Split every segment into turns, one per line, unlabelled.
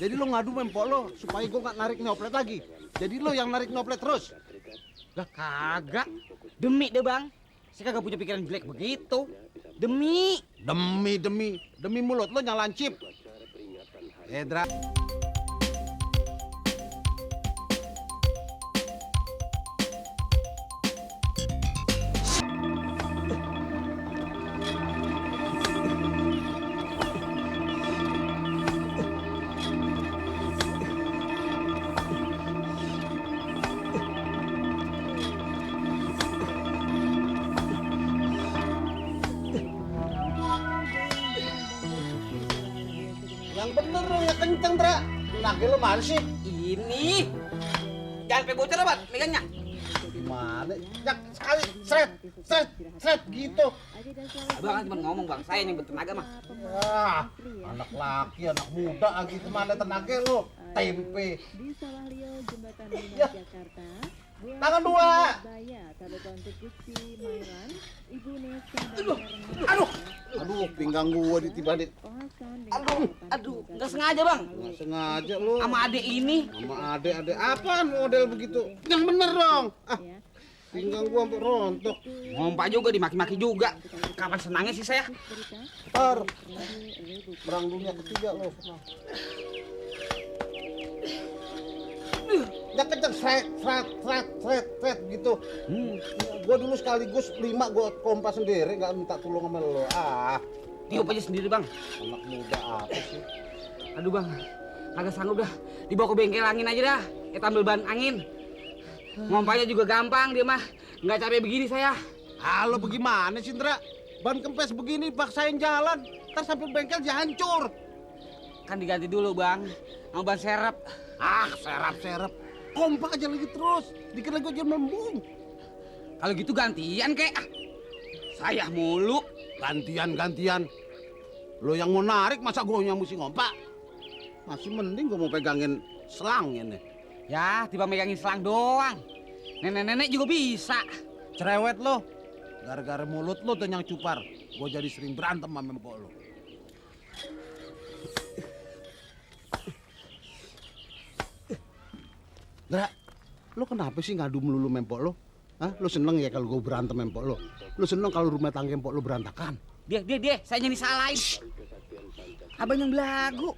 Jadi lo ngadu mempok lo supaya gue nggak narik nyoplet lagi. Jadi lo yang narik nyoplet terus.
Lah kagak. Demi deh bang. Saya kagak punya pikiran jelek begitu. Demi.
Demi mulut lo yang lancip. Edra. Yang bener lo ya kenceng, Tra. Lagi lo mana sih?
Ini. Jangan sampai bocor abad, megangnya.
Gimana? Jak sekali, seret gitu.
Abang kan cuma ngomong bang, saya yang bertenaga mah.
Wah, anak laki, anak muda lagi kemana tenaga lo? Tempe. Ya. Tangan dua. Aduh, pinggang gua ditiba-tiba.
Aduh, nggak sengaja bang.
Nggak sengaja lo.
Sama adek ini.
Sama adek apaan model begitu? Yang bener dong. Ah, pinggang gua sampai rontok.
Ngompak juga, dimaki-maki juga. Kapan senangnya sih saya?
Ntar perang dunia ketiga lo senang. Ya kenceng seret gitu. Gua dulu sekaligus 5 gua kompas sendiri, nggak minta tolong sama lo. Ah,
Tiup aja sendiri bang.
anak muda apa sih?
Aduh bang, agak sanggup dah. Dibawa ke bengkel angin aja dah. Kita ambil ban angin. Ngompaknya juga gampang dia mah. Nggak capek begini saya.
Halo, bagaimana sih, Indra? Ban kempes begini paksain jalan, ntar sampai bengkel dia hancur.
Kan diganti dulu bang. Mau ban serep.
Ah, serap. Kompak aja lagi terus. Dikit lagi aja membung.
Kalau gitu gantian kek. Saya mulu.
Gantian. Lo yang mau narik, masa gue yang mesti ngompak? Masih mending gue mau pegangin selang ini.
Ya, tiba megangin selang doang. Nenek-nenek juga bisa.
Cerewet lo. Gara-gara mulut lo tuh yang cupar. Gue jadi sering berantem sama empok lo. Dra, lo kenapa sih ngadu melulu mempok lo? Hah? Lo seneng ya kalau gue berantem mempok lo? Lo seneng kalau rumah tangga empok lo berantakan?
Dia. Saya yang disalahin. Abang yang belagu.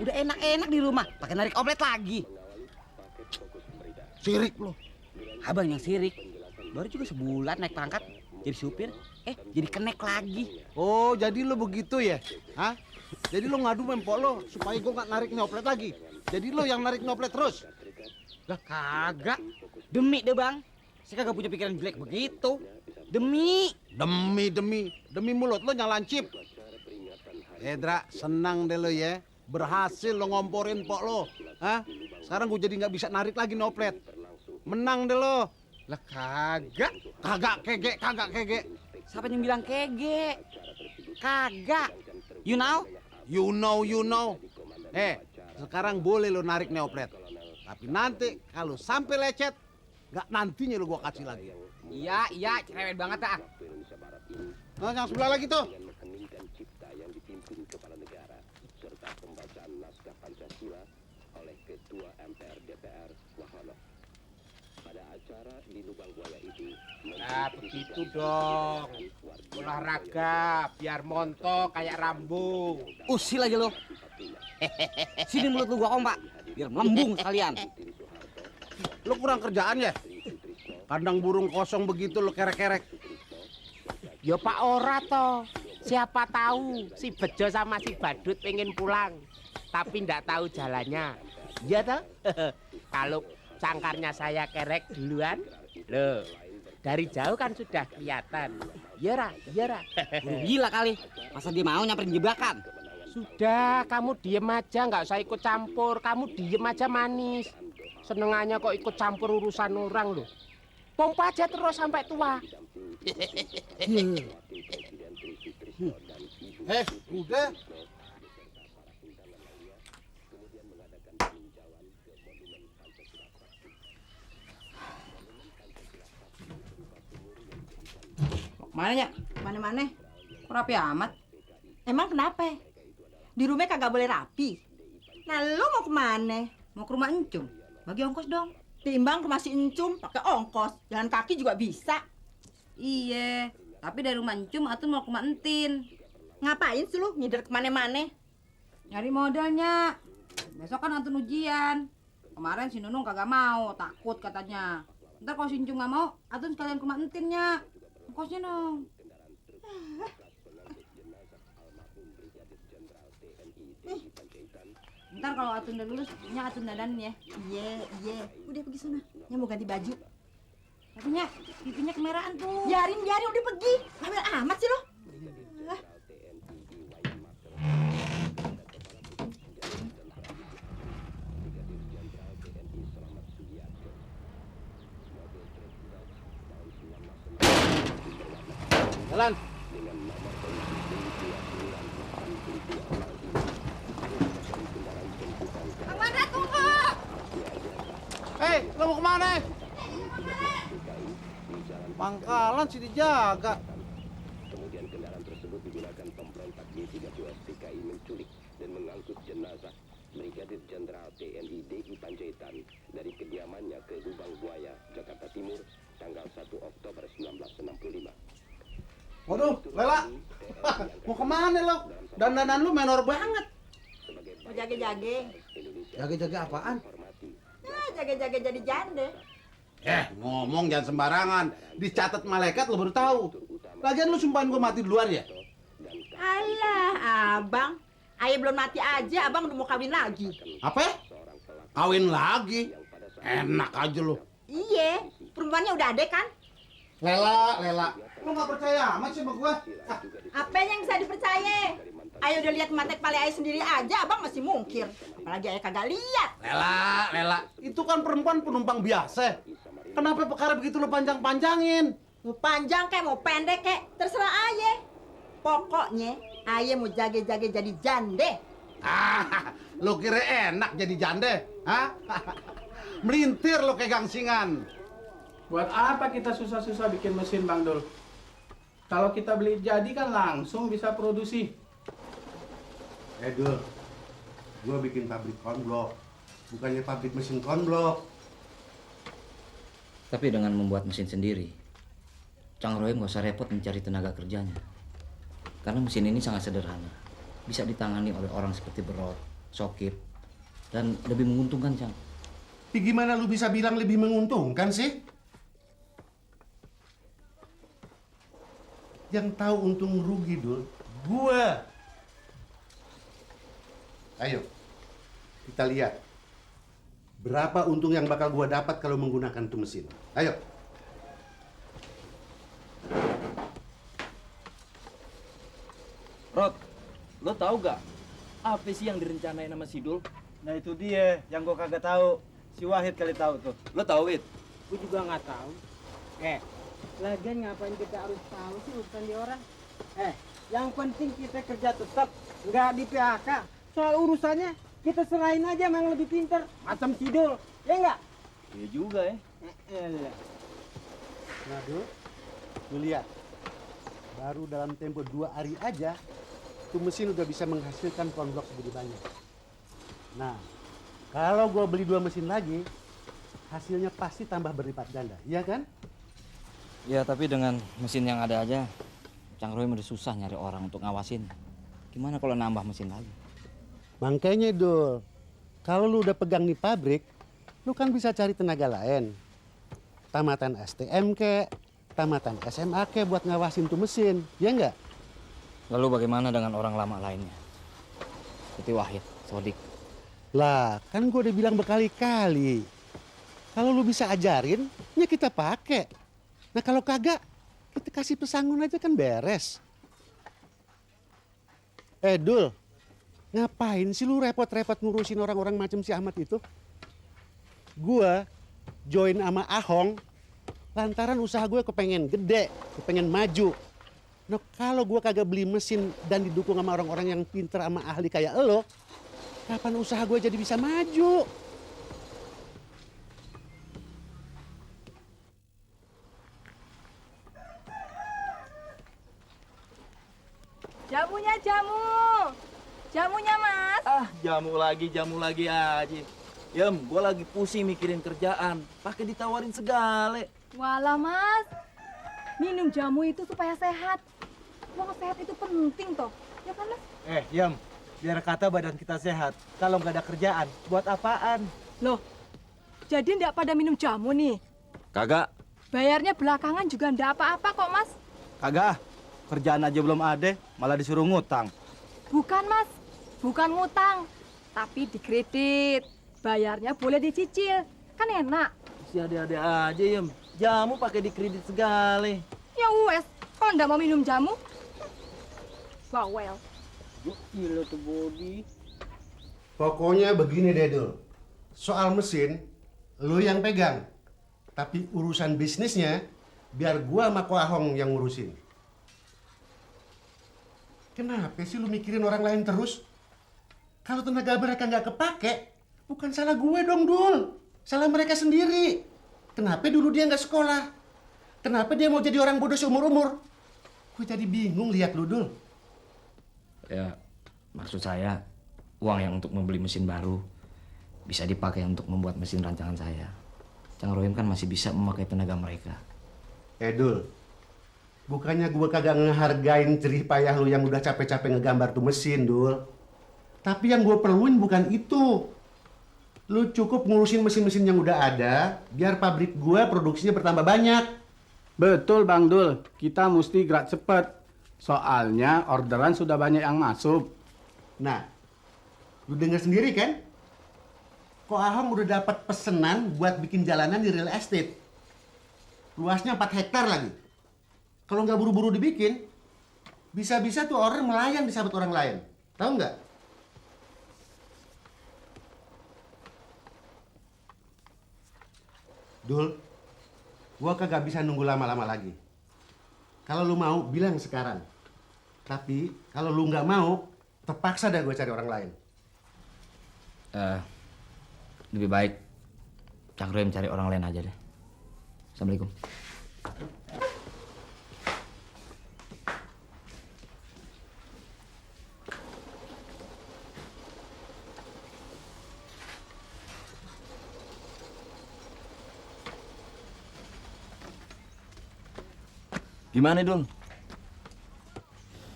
Udah enak-enak di rumah. Pakai narik oplet lagi.
Sirik lo.
Abang yang sirik. Baru juga sebulan naik pangkat. Jadi supir. Jadi kenek lagi.
Oh, jadi lo begitu ya? Hah? Jadi lo ngadu mempok lo supaya gue nggak narik nyoplet lagi? Jadi lo yang narik nyoplet terus?
Lah kagak. Demi deh bang. Saya kagak punya pikiran jelek begitu. Demi
Demi mulut lo yang lancip. Edra, senang deh lo ya. Berhasil lo ngomporin pok lo. Hah? Sekarang gue jadi nggak bisa narik lagi nyoplet. Menang deh lo.
Lah kagak.
Kagak kege.
Siapa yang bilang kege? Kagak. You know?
You know. Sekarang boleh lo narik nyoplet. Tapi nanti kalau sampai lecet, nggak nantinya lo gua kasih lagi.
Iya, cerewet banget ah.
Nah, yang sebelah lagi tuh.
Nah, begitu dong. Olahraga biar montok kayak rambung.
Usil aja lo. Sini mulut lu gua kompak. Biar melembung sekalian.
Lo kurang kerjaan ya? Kandang burung kosong begitu lo kerek-kerek.
Ya Pak ora toh. Siapa tahu si Bejo sama si Badut pengen pulang, tapi ndak tahu jalannya. Iya toh? Kalau cangkarnya saya kerek duluan, loh. Dari jauh kan sudah kelihatan. Iya Ra.
Gila kali. Masa dia mau nyamperin jebakan?
Sudah, kamu diem aja, nggak usah ikut campur. Kamu diem aja manis. Senengannya kok ikut campur urusan orang loh. Pompa aja terus sampai tua.
Udah.
Mana ya?
Mana-mana? Kok rapi amat? Emang kenapa? Di rumah kagak boleh rapi? Nah, lu mau kemana?
Mau ke rumah Encum. Bagi ongkos dong.
Timbang ke masih encum, pakai ongkos. Jalan kaki juga bisa.
Iya, tapi dari rumah Encum Atun mau ke rumah Entin.
Ngapain sih lu ngider kemana-mana?
Nyari modalnya. Besok kan Atun ujian. Kemarin si Nunung kagak mau, takut katanya. Ntar kalau si Encum nggak mau, Atun sekalian ke rumah Entinnya. Ongkosnya dong. Ntar kalau Atun udah lulus, nya Atun dandanin ya.
Iya. Udah pergi sana. Nya mau ganti baju.
Tapi nya, pipinya kemerahan tuh.
Biarin, udah pergi. Ambil amat sih lu.
Jalan.
Bang Mandra, tunggu.
Hei, lo mau kemana? Pangkalan sih dijaga.
Kemudian kendaraan tersebut digunakan pemberontak G32 PKI menculik dan mengangkut jenazah Brigadir Jenderal TNI DI Panjaitan dari kediamannya ke Lubang Buaya, Jakarta Timur, tanggal 1 Oktober 1965.
Waduh, Lela. Mau kemana lo? Dandanan lu menor banget.
Mau jaga-jaga.
Jaga-jaga apaan?
Nah, jaga-jaga jadi jande.
Ngomong jangan sembarangan. Dicatat malaikat lo baru tahu. Lagian lu sumpahin gua mati duluan ya?
Alah, abang. Ayah belum mati aja, abang udah mau kawin lagi.
Apa? Kawin lagi? Enak aja lu.
Iya, perempuannya udah ada kan?
Lela. Lu gak percaya amat sih sama gua?
Apa yang bisa dipercaya? Ayo udah lihat mata kepala ayah sendiri aja, abang masih mungkir. Apalagi ayah kagak lihat.
Lela. Itu kan perempuan penumpang biasa. Kenapa perkara begitu lu panjang-panjangin?
Mau panjang kek, mau pendek kek, terserah ayah. Pokoknya ayah mau jaga-jaga jadi jande.
Lu kira enak jadi jande? Hah? Melintir lu kayak gangsingan.
Buat apa kita susah-susah bikin mesin, Bang Dul? Kalau kita beli jadi kan langsung bisa produksi.
Dul, gue bikin pabrik konblok, bukannya pabrik mesin konblok.
Tapi dengan membuat mesin sendiri, Cang Rohim gak usah repot mencari tenaga kerjanya. Karena mesin ini sangat sederhana. Bisa ditangani oleh orang seperti Berot, Sokip, dan lebih menguntungkan, Cang.
Tapi gimana lu bisa bilang lebih menguntungkan sih? Yang tahu untung rugi, Dul, gua. Ayo, kita lihat. Berapa untung yang bakal gua dapat kalau menggunakan tuh mesin. Ayo.
Rod, lo tahu gak apa sih yang direncanain sama Sidul?
Nah itu dia yang gua kagak tahu. Si Wahid kali tahu tuh.
Lo tahu, Wid?
Gue juga nggak tahu. Lagian ngapain kita harus tahu sih urusan di orang? Yang penting kita kerja tetap, nggak di PHK. Soal urusannya kita serahin aja sama yang lebih pintar, macam Sidul, ya nggak?
Iya juga ya.
Nah, Dul, lu lihat. Baru dalam tempo 2 hari aja, tuh mesin udah bisa menghasilkan konblok segede banyak. Nah, kalau gua beli 2 mesin lagi, hasilnya pasti tambah berlipat ganda, iya kan?
Ya, tapi dengan mesin yang ada aja, Cang Rohim udah susah nyari orang untuk ngawasin. Gimana kalau nambah mesin lagi?
Makanya, Dul, kalau lu udah pegang nih pabrik, lu kan bisa cari tenaga lain. Tamatan STM kek, tamatan SMA kek buat ngawasin tuh mesin, ya nggak?
Lalu bagaimana dengan orang lama lainnya? Seperti Wahid, Sodik.
Lah, kan gua udah bilang berkali-kali. Kalau lu bisa ajarin, ya kita pakai. Nah kalau kagak, kita kasih pesangon aja kan beres. Dul, ngapain sih lu repot-repot ngurusin orang-orang macam si Ahmad itu? Gua join sama Ahong, lantaran usaha gue kepengen gede, kepengen maju. Nah kalau gua kagak beli mesin dan didukung sama orang-orang yang pinter sama ahli kayak lo, kapan usaha gue jadi bisa maju?
Jamunya, jamunya Mas.
jamu lagi aja. Yem, gua lagi pusing mikirin kerjaan. Pakai ditawarin segala.
Walah mas, minum jamu itu supaya sehat. Wong sehat itu penting toh, ya kan mas?
Yam, biar kata badan kita sehat. Kalau nggak ada kerjaan, buat apaan?
Loh, jadi ndak pada minum jamu nih?
Kagak.
Bayarnya belakangan juga ndak apa-apa kok mas.
Kagak, kerjaan aja belum ada, malah disuruh ngutang.
Bukan mas, bukan ngutang, tapi dikredit. Bayarnya boleh dicicil, kan enak.
Si ade-ade aja, Yem. Jamu pakai dikredit segala.
Ya wes, kalau ndak mau minum jamu, bawel.
Gila tuh body.
Pokoknya begini deh, Dul. Soal mesin, lu yang pegang. Tapi urusan bisnisnya, biar gua sama Ko Ahong yang ngurusin. Kenapa sih lu mikirin orang lain terus? Kalau tenaga mereka nggak kepake, bukan salah gue dong, Dul. Salah mereka sendiri. Kenapa dulu dia nggak sekolah? Kenapa dia mau jadi orang bodoh seumur-umur? Gue jadi bingung lihat lu, Dul.
Ya, maksud saya uang yang untuk membeli mesin baru bisa dipakai untuk membuat mesin rancangan saya. Cang Rohim kan masih bisa memakai tenaga mereka.
Dul, bukannya gue kagak ngehargain jerih payah lu yang udah capek-capek ngegambar tuh mesin, Dul. Tapi yang gue perluin bukan itu. Lu cukup ngurusin mesin-mesin yang udah ada, biar pabrik gue produksinya bertambah banyak.
Betul Bang Dul, kita mesti gerak cepat. Soalnya orderan sudah banyak yang masuk.
Nah, lu denger sendiri kan? Ko Ahong udah dapat pesenan buat bikin jalanan di real estate. Luasnya 4 hektar lagi. Kalau nggak buru-buru dibikin, bisa-bisa tuh orang melayang di sahabat orang lain. Tahu nggak? Dul, gua kagak bisa nunggu lama-lama lagi. Kalau lu mau, bilang sekarang. Tapi kalau lu nggak mau, terpaksa dah gue cari orang lain.
Lebih baik Cang Rohim cari orang lain aja deh. Assalamualaikum.
Gimana, Dul?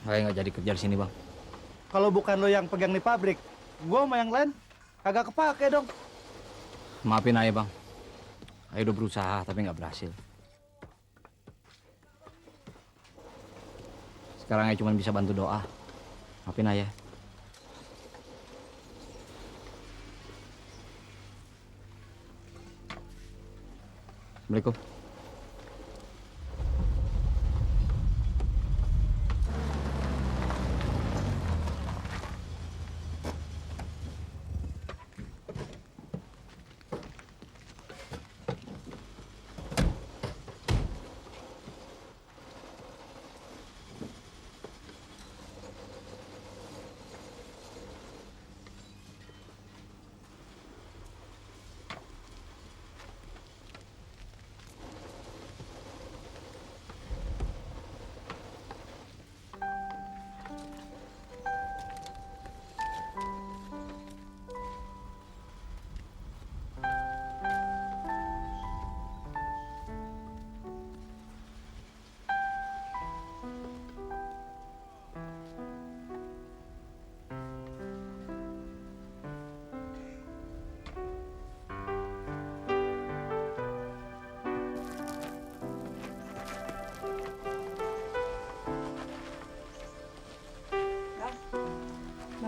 Saya nggak jadi kerja di sini, Bang.
Kalau bukan lo yang pegang di pabrik, gua sama yang lain kagak kepake dong.
Maafin Ayah, Bang. Ayah udah berusaha tapi nggak berhasil. Sekarang Ayah cuma bisa bantu doa. Maafin Ayah. Assalamualaikum.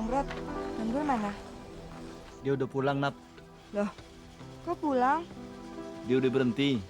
Bang Dul mana?
Dia udah pulang, Nap.
Loh, kok pulang?
Dia udah berhenti.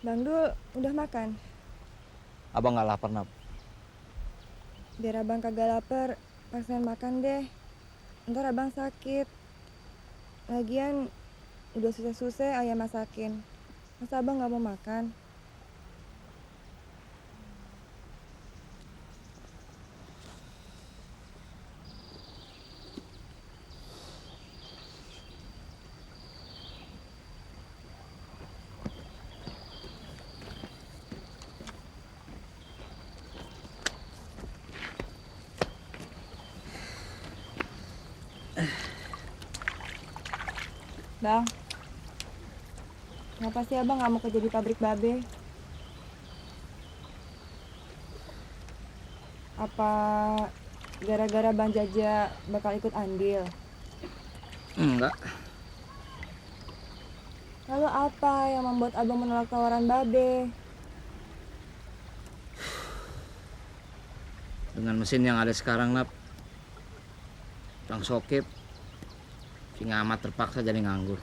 Bang Dul udah makan?
Abang nggak lapar, Nap.
Biar abang kagak lapar, paksain makan deh. Ntar abang sakit. Lagian udah susah-susah ayah masakin. Masa abang nggak mau makan? Bang, kenapa sih abang nggak mau kerja di pabrik babe? Apa gara-gara Bang Jaja bakal ikut andil?
Enggak.
Lalu apa yang membuat abang menolak tawaran babe?
Dengan mesin yang ada sekarang, Nap, Bang Sokip, si Ngamat terpaksa jadi nganggur.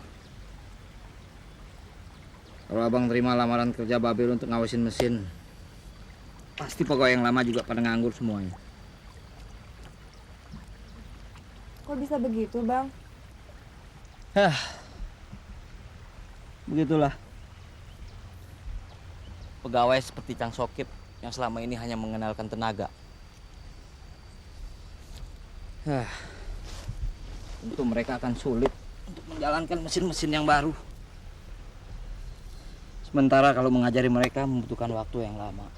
Kalau abang terima lamaran kerja Babel untuk ngawasin mesin, pasti pegawai yang lama juga pada nganggur semuanya.
Kok bisa begitu, Bang?
Begitulah. Pegawai seperti Cang Sokip yang selama ini hanya mengenalkan tenaga. Tentu mereka akan sulit untuk menjalankan mesin-mesin yang baru. Sementara kalau mengajari mereka membutuhkan waktu yang lama.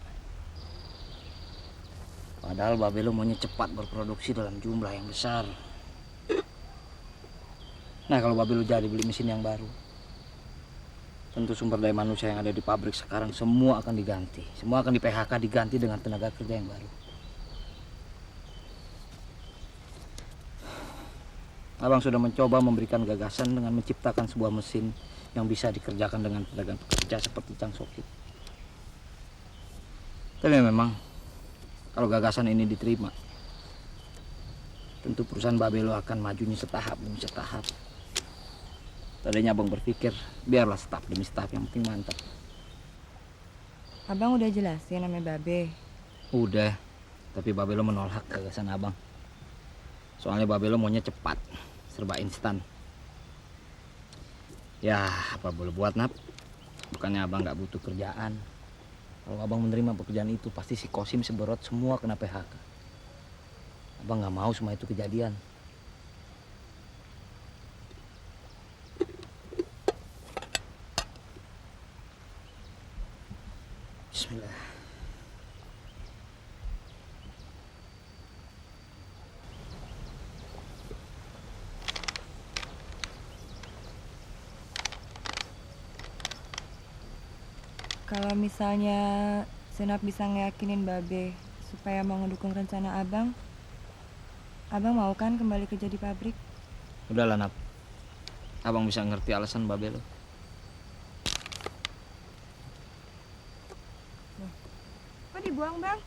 Padahal Babelo maunya cepat berproduksi dalam jumlah yang besar. Nah, kalau Babelo jadi beli mesin yang baru, tentu sumber daya manusia yang ada di pabrik sekarang semua akan diganti. Semua akan di PHK diganti dengan tenaga kerja yang baru. Abang sudah mencoba memberikan gagasan dengan menciptakan sebuah mesin yang bisa dikerjakan dengan tenaga pekerja seperti Cang Sokip. Tapi memang kalau gagasan ini diterima, tentu perusahaan Babelo akan majunya setahap demi setahap. Tadinya abang berpikir biarlah staf demi staf yang penting mantap.
Abang udah jelasin namanya babe.
Udah, tapi Babelo menolak gagasan abang. Soalnya Babelo maunya cepat, serba instan. Ya, apa boleh buat, Nap? Bukannya abang nggak butuh kerjaan. Kalau abang menerima pekerjaan itu, pasti si Kosim seberot semua kena PHK. Abang nggak mau semua itu kejadian. Bismillah.
Kalau misalnya Senap bisa ngeyakinin babe supaya mau ngedukung rencana abang mau kan kembali kerja di pabrik?
Udahlah, Nap. Abang bisa ngerti alasan Babelo.
Kok dibuang, Bang?